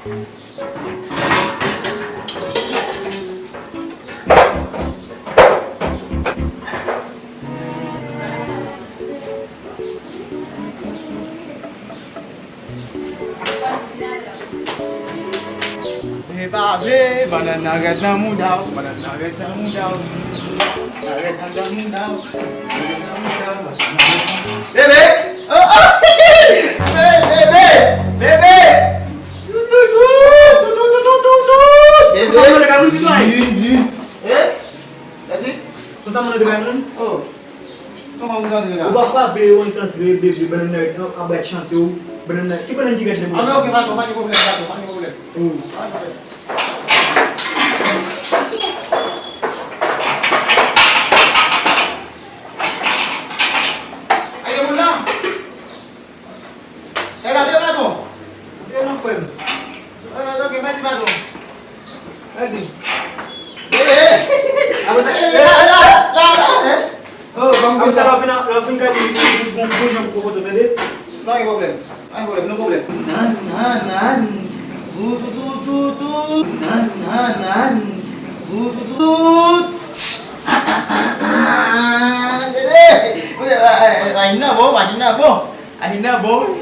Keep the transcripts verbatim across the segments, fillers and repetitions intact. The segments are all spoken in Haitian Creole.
E pa vle, bannann nan rèd nan mouda w, bannann nan rèd nan mouda w, nan rèd nan mouda w, nan rèd nan mouda w. Bebe! Oh, oh! Bebe! Bebe! Bebe! Konsa moun nan te ka moun sitwayen? Di, di. Eh? Sa di? Konsa moun nan te ka moun? Oh. Kòman moun sa di la? Ou pa frape yo, antre, bebe, bannann nan ap bay chante w, bannann nan, ki bannann ki rèd nan? Ah, men ok, patwon, pa gen pwoblèm, patwon, pa gen pwoblèm. Oh. Pa gen pwoblèm. Ay, gen moun la? Gade, patwon. Antre non, frè m. Eh, ok, mèsi, patwon. Mèsi. Eh, eh. Apre sa, eh, la, la, la, la, eh. Oh, ban m apre sa, l ap vin, l ap vin gade yon bon, bon jan pou popoto, tande? Pa gen pwoblèm. Pa gen pwoblèm, no pwoblèm. Nan, nan, nan. Voutoutoutou. Nan, nan, nan. Voutoutoutou. Tande? Machin nan bon, machin nan bon. Ahi nan bon wi.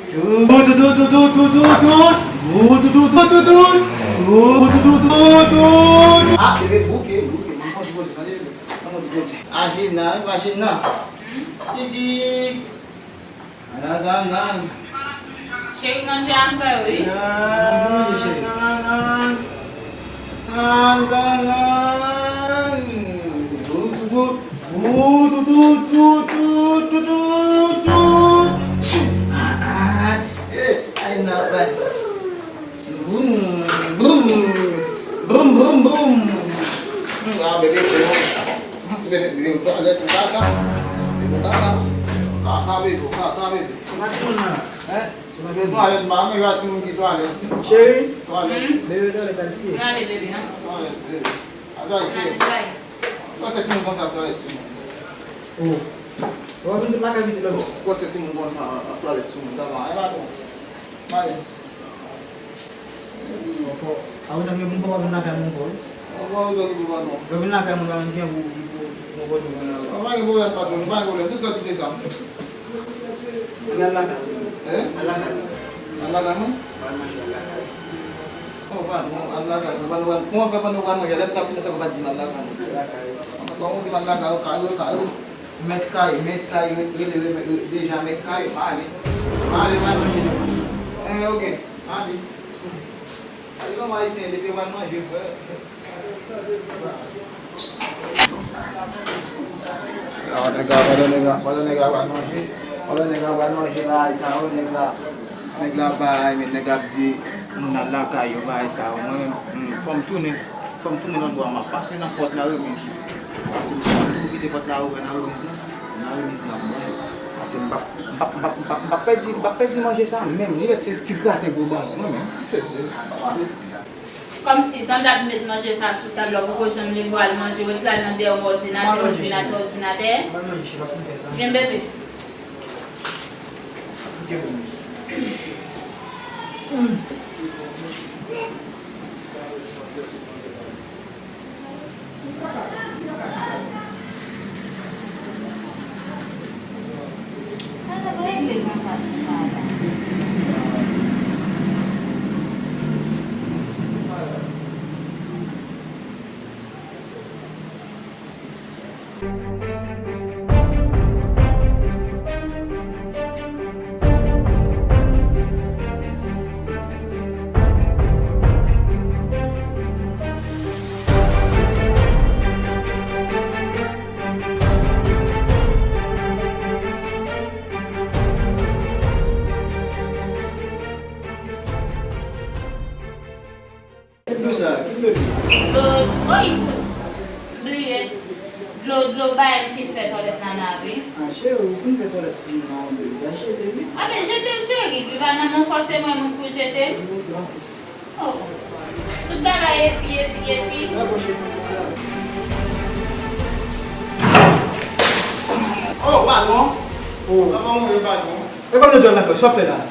Toutoutoutoutoutoutoutout. Toutoutoutoutoutout. Toutoutoutoutoutout. Ah, bebe, bouke, bouke. Mwen konn ti poze, tande, bebe. Mwen konn ti poze. Ahi nan, machin nan. Kiki. Nan, nan, nan. Cheri, manje a m fè wi. Nan, nan, nan. Nan, nan, nan. Voutoutoutou, voutoutoutou. Eh, ay, nan, bay. Boum, boum, boum, boum, boum. Ah, bebe, bebe, bebe, bebe, twalèt, kaka. Bebe, kaka. Kaka, bebe, kaka, bebe. Hein? Bebe, twalèt, mwen, mwen, yon timoun ki twalèt. Cheri? Twalèt. Bebe, twalèt, al siye. Mwen ale, bebe, non? Twalèt, bebe. Al siye. Mwen se timoun konsa, twalèt, timoun. Oh. Ou ap vin tout lakay pitit la. Ou kwè se timoun konsa ap twalèt sou moun, ta va, e pa bon. Male. Fò, fò. A, ou sanble moun fò pa vin lakay mwen ankò wi. Mwen, mwen, ou okipe patwon. Lè w vin lakay mwen, pa menm gen pou, pou, pou konpòte w kounye a. Mwen, pa gen pwoblèm, patwon, pa gen pwoblèm. Tout sa ki se sa. Ann al lakay mwen. Hein? Al lakay mwen. Al lakay mwen? Al manje, al lakay. Oh, patwon, al lakay mwen. Pandan w al, kòman fè pandan w al manje? Lè m t ap fini, tankou w pa t di m al lakay mwen. Al lakay. Kòman w di m al lakay, ou kay, ou kay, ou. Mèt kay, mèt kay, re-, rele, rele, rele, deja mèt kay, m ale. M ale, m ale. Eh, ok, m ale. Gade kòman ayisyen, depi yo pral manje, frè. La, nèg la, pandan nèg la, pandan nèg la pral manje, pandan nèg la pral manje, bagay sa yo, nèg la, nèg la bay, men nèg la ap di, moun al lakay yo, bagay sa yo. Mwen menm, hmm, fò m tounen. Fò m tounen lòtbò a, m ap pase nan pòt laremiz. Paske m si m ap toujou kite pòt la ouvè nan remiz lan, nan remiz lan, mwen, paske m p ap, m p ap, m p ap, m p ap, m p ap pèdi, m p ap pèdi manje sa menm, ni lè se ti graten pou ban mwen, mwen menm. Kòmsi, tan dat m met manje sa sou tab la, ou poko janm leve w al manje, ou di l al nan dèyè w, òdinatè, òdinatè, òdinatè. Byen, bebe. Dlo sa, ki dlo li ye? Dlo, o, li fout bliye. Dlo, dlo bagay m fin fè twalèt Nana, wi. Ah, cheri, ou fin fè twalèt Nana, ou byen jete li. A ben, jete l, cheri, li pa nan men w, fòse mwen moun pou jete l. Li rete an fous. Oh. Tout bagay e fi, e fi, e fi. Dakò, cheri, m fè sa. Oh, patwon. Oh. Kòman ou ye, patwon? E kòman nou jwenn lakay, sa w fè la?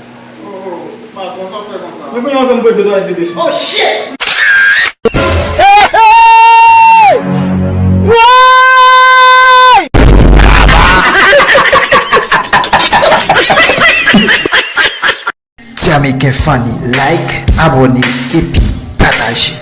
Oh, oh. Ah, konsa w fè konsa. Men kounye a w fè m voye dlo nan tèt bebe sou. Oh shit! Ti Ameriken Funny, like, abòne epi pataje.